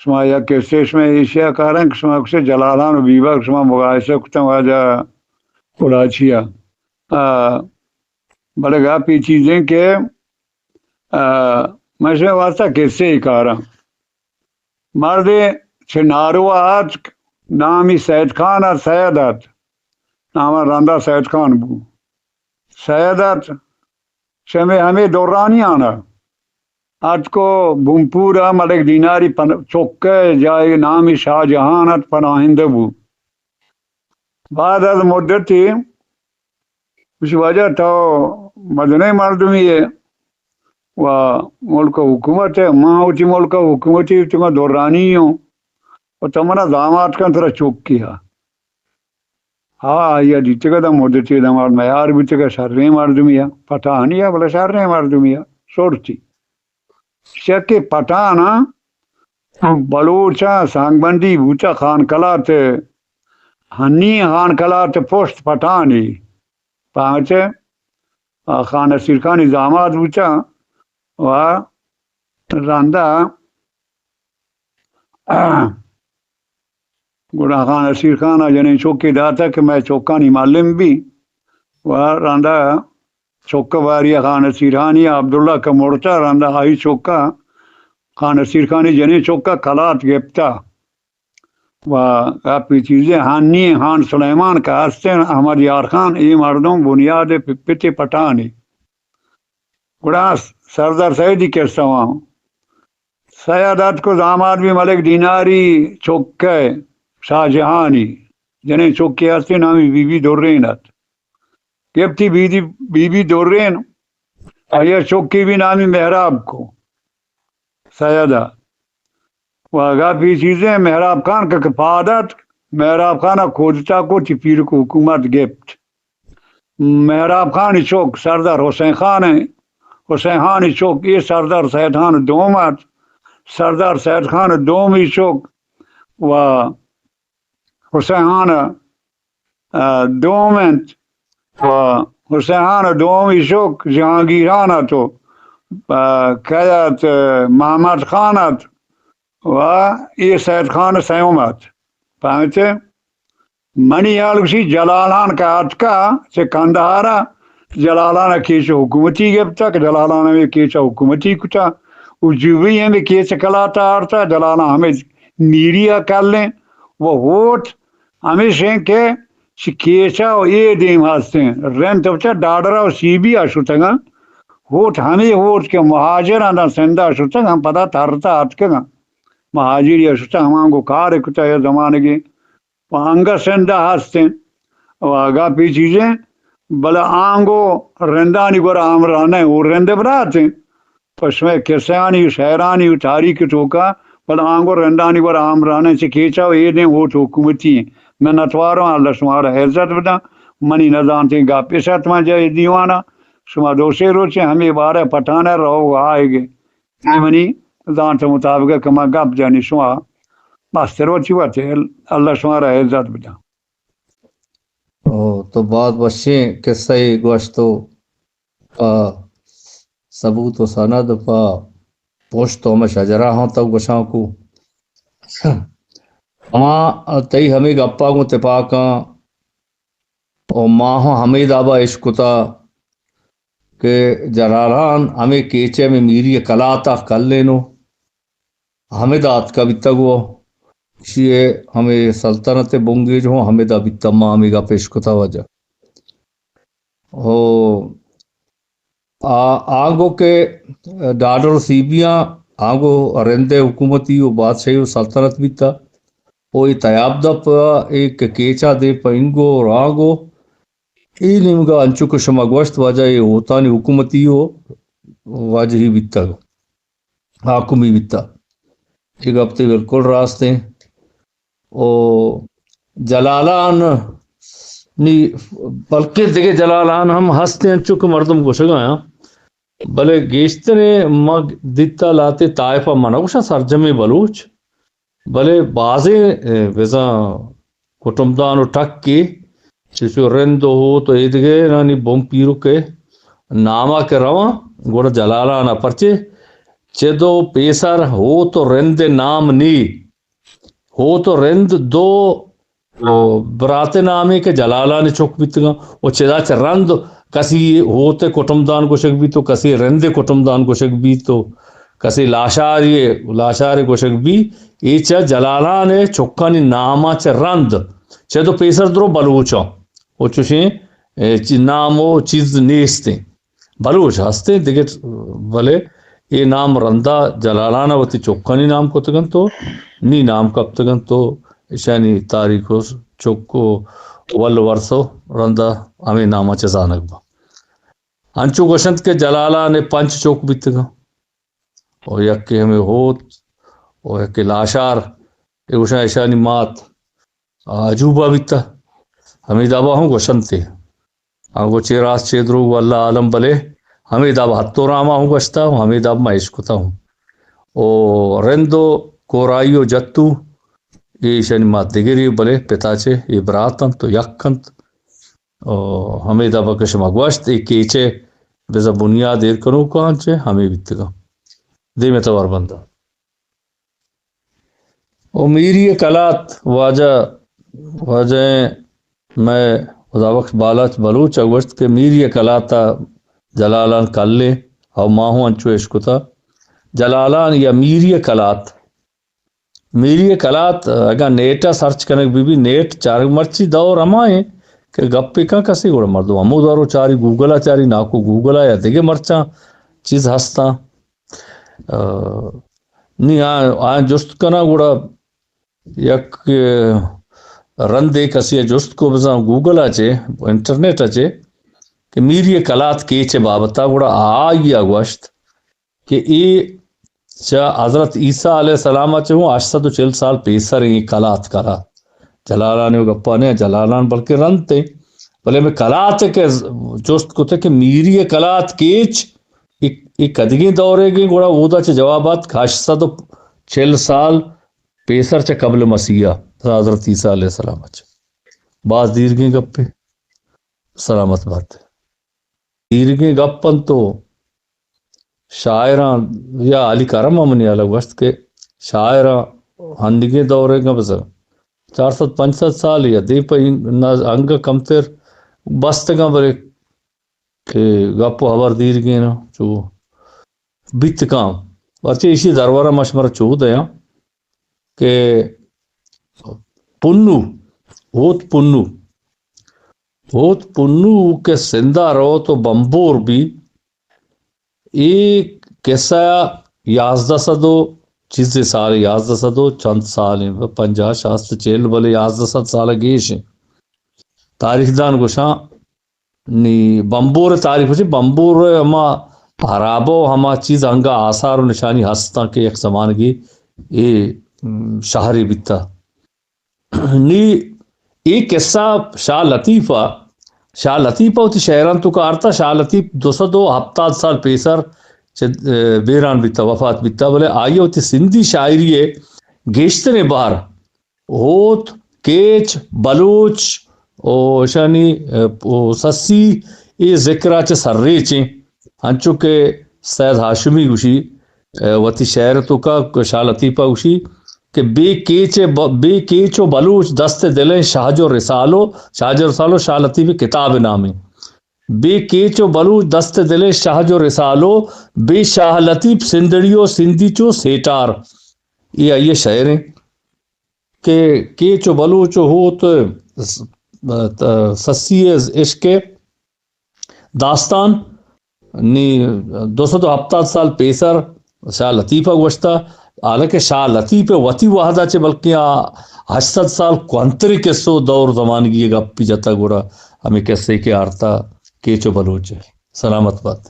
شما یک کسے شما ایشی ءَ کاراں کہ شما گوشے جلالان و بیباک شما مقایسہ کتاں واجہ کلاچی ءَ۔ آ، بلے گپ اے چیزیں کہ، آ، من شمئے واسطہ کسے ای کاراں۔ مردے چہ نارو ءَ اتک، نامی سید خان ات، سید ات۔ نام رندا سید خان بو۔ سید ات، شمے ہمے دورانی آنا۔ اتکو بنپور ءَ ملک دیناری پن-، چک ءِ جاہے نامی شاہ جہان ات، پناہندہ بو۔ بعد از مدتی گوشی، واجہ تو مزنیں مردمی ئے و ملک ءِ حکومت ئے، من وتی ملک ءِ حکومتی، تو من دورانی اوں و تو منا دامات کن، ترا چکی ءَ۔ ہا، آئی ءَ دیتگ ءَ داں مدتی داں مرد میار بوتگ ءَ، شریں مردمی ءَ، پٹانی ءَ، بلے شریں مردمی ءَ، سرتی۔ چیا کہ پٹان ءَ بلوچاں سانگبندی بوتہ، خان کلات، ہنی خان کلات پشت پٹانی، پہمتے، آ، خان نصیر خانی داماد بوتہ و رندا گڑا خان نصیر خان ءَ جنین چکے داتہ کہ مئے چکانی معلم بی و رندا چک باری خان نصیر خانی عبداللہ کہ مرتہ، رندا آئی چکا خان نصیر خانی جنین چکا کلات گپتہ و گپی چیزیں ہنی خان سلیمان کہ ہستیں احمد یار خان، اے مردم بنیاد پت پٹانی۔ گڑا سردار سیدی قصہ واں۔ سید اتک و داماد بی ملک دیناری چک ءِ شاہ جہانی، جنین چکے ہستی نامی بی بی درین ات۔ گپتی بی بی، بی بی درین، آئی ءَ چکے بی نامی مہراب کو سید ءَ۔ و گپ اے چیزیں مہراب خان کہ، کہ پاد اتک، مہراب خان ءَ کودتا کو، چہ پیرک حکومت گپت۔ مہراب خانی چک سردار حسین خان ءَ، حسین خانی چک اے سردار سید خان دوم ات، سردار سید خان دومی چک و حسین خان، آ، دوم انت و حسین خان دومی چک جہانگیر خان ات و، آ، کئے ات، محمد خان ات و اے سید خان سیوم ات۔ پہمتے؟ منی ہیال گوشی جلال خان کہ اتکا چہ کندہارا، جلال خانا کیچ حکومتی گپتا کہ جلال خان ہمے کیچا حکومتی کتا و جوئی ہمے کیچ کلاتا آرتا، جلال خان ہمے میری ءَ کلیں و ووٹ ہمیش انت کہ چہ کیچا و اے دیم ہستیں رند تو چہ ڈاڈرا و سیبی ءَ شتگاں، ووٹ ہمے ووٹ کہ مہاجر انداں سندھ ءَ شتگاں، پدا ترتا اتکگاں۔ مہاجری ءَ شتہ ہمانگو کار کتہ یا زمانگے پہ انگہ سندھ ءَ ہست انت و گپ اے چیزیں، بلے آنگو رندانی گورا ہمراہ نہ، او رند برات انت۔ پہ شمئے قصہانی و شعرانی و تاریخ توکا، بلے آنگو رندانی گورا ہمراہ نہ، چہ کیچا و اے دیم ووٹ حکومتی انت۔ منتواروں، اللہ شمارا عزت بداں۔ منی نزانتیں گپ اش ات من جاہ دیوانا، شما دو سے روچے ہمے بارہ پٹھانا رہو آئیگے۔ اے منی زانت مطابق کہ من گپ جنی شما مستر وتی وتے، اللہ شما را عزت بداں۔ او تو باز وشیں قصہ ای گوشت و پہ ثبوت و سند پہ پشت و ہمے شجرہ ہاں تو گوشاں کو۔ ہما تئی ہمے گپا گوں تپاکاں و ما ہم ہمے دابا اشکتا کہ جلال خان ہمے کیچ ء ہمے میری ء کلات ء کلینو ہمدا اتکا بیتگ و ایشی ء ہمے سلطنت ء بنگیج ہوں ہمدا بیتگ، ما ہمے گپ اشکتا واجہ۔ او آ، آنگو کہ ڈاڈر و سیبیاں آنگو رند ء حکومتی و بادشاہی و سلطنت بیتا۔ او اے تیاب دپ ء اے کہ کیچا دے پہ انگو و رانگو، اے نیمگا انچو کہ شما گوشت واجہ اے ہوتانی حکومتی و واجہی بیتگ، حاکمی بیتگ۔ اے گپ تے بالکل راست ایں۔ او جلالان نی بلکیں دگہ جلالان ہم ہست انت، انچو کہ مردم گوشگ ء آیاں، بلے گیشتریں ما دیتا لہتے طائفہ، من نہ گوشاں سرجمیں بلوچ، بلے بازیں، اے، بزاں کٹمدان و ٹکے چوشو رند و ہوت و ایدگہ نانی بن پیرک ء ناما کہ رواں گڑا جلالان ء، پرچے چد و پیسر ہوت و رند نام نی۔ ہوت و رند دو، او، برات نامے کہ جلالان چک بیتگاں۔ و چدا چہ رند کسی ہوت کٹمدان گوشگ بیت و کسی رند کٹمدان گوشگ بیت و کسی لاشاری، لاشار گوشگ بیت، اے چہ جلالان چکانی ناما چہ رند چد و پیسر درو بلوچاں۔ و چوشیں، اے، چی-، نام و چیز نیستیں۔ بلوچ ہستیں دگہ، بلے اے نام رندا جلالان ء وتی چکانی نام کتگ انت و نی نام کپتگ انت و ایشانی تاریخ و چک و ول ورث و رندا ہمے نام ء چہ زانگ باں۔ انچو گوشنت کہ جلالان ء پنچ چک بیتگاں و یکے ہمے ہوت و یکے لاشار، اے گوشاں ایشانی مات آجوبہ بیتہ۔ ہمے دابا ہم گوشنتے۔ آ گو چے راست چے دروگ و اللہ عالم، بلے ہمے دابا حتی راما ہم گوشتہ و ہمے داب ما اشکتہ ہم۔ او رند و کورائی و جتو، اے ایشانی مات دگری، بلے پتا چے اے برات انت و یک انت۔ او ہمے دابا کہ شما گوشت، اے کیچے بزاں بنیاد ایر کنوکاں چے ہمے بیتگاں۔ دیمے توار بندہ۔ و میری کلات واجہ، واجہ مئے خدا بخش بالاچ بلوچ ء گوشت کہ میری کلات ء جلالان کلے، او ما ہوں انچو اشکتا۔ جلالان یا میری کلات، میری کلات اگاں نیٹ ء سرچ کنگ بی بی، نیٹ چارگ مرچی دور ہما ایں کہ گپے کن کسی گڑا مردم ہمو دور و چاری گوگل ء چاری، ناکو گوگل ء یا دگہ مرچاں چیز ہستاں۔ آ، نی آ، آ جست کناں گڑا یک، آ، رندے کسی ء جست کو بزاں گوگل ء چے، انٹرنیٹ ء چے کہ میری کلات کیچ ء بابت ء، گڑا آئی ء گوشت کہ اے چہ حضرت عیسیٰ علیہ السلام ء چہ ہوں ہشت سد و چل سال پیسر ایں کلات، کلات۔ جلالان ء گپا نہ، جلالان بلکہ رند تے، بلے ہمیں کلات کہ جست کتے کہ میری کلات کیچ اے، اے کدگیں دورے گیں، گڑا اودا چہ جواب آت کہ ہشت سد و چل سال پیسر چہ قبل مسیح ء حضرت عیسیٰ علیہ السلام ء چہ۔ باز دیرگیں گپے۔ سلامت بات۔ دیرگیں گپ انت و شاعراں یا علی کرم ء منی ہیال ء گوشت کہ شاعراں ہنیگیں دورے گاں بزاں چار سد پنچ سد سال یا دے پہ انگہ کمتر بستگاں، بلے کہ گپ و ہبر دیرگین چو بیت کاں۔ پرچہ ایشی درورا ما شمارا چو دیاں کہ پنو، ہوت پنو، ہوت پنو کہ سندھا روت و بمبور بی، اے قصہ یازدہ سد و چیزے سال، یازدہ سد و چند سال ایں، پنجاہ، شاست، چہل، بلے یازدہ سد سال گیش ایں۔ تاریخ دان گوشاں نی بمبور تاریخ چی، بمبور ہما ہرابہ و ہما چیز انگا آثار و نشانی ہستاں کہ یک زمانگی اے، م، شہرے بیتا۔ نی اے قصہ شاہ لطیف ء، شاہ لطیف ء وتی شعران تو کارتا، شاہ لطیف دو سد و ہپتاد سال پیسر چہ، ء، بیران بیتا، وفات بیتا، بلے آئی ء وتی سندھی شاعری ء گیشتریں بہر ہوت، کیچ، بلوچ و اشانی، ء، و سسی اے ذکر ء چہ سرریچیں۔ انچو کہ سید ہاشمی گوشی، ء، وتی شعر توکا شاہ لطیف ء گوشی کہ بے کیچ ء ب-، بے کیچ و بلوچ دست دلیں شاہ جو رسالو، شاہ جو رسالو شاہ لطیف کتاب نامیں۔ بے کیچ و بلوچ دست دلیں شاہ جو رسالو، بے شاہ لطیف سندڑی و سندھی چو سیٹار۔ اے آئی ء شعر ایں۔ کہ کیچ و بلوچ و ہوت س-، ت-، سسی ء عشق ء داستان نی دو سد و ہپتاد سال پیسر شاہ لطیف ء گوشتہ، حالانکہ شاہ لطیف ء وتی وہد ء چہ بلکیں آ ہشت سد سال کوہنتریں قصہ و دور زمانگی ء گپی جتہ، گڑا ہمے قصے کہ آرتہ کیچ و بلوچ ء۔ سلامت بات۔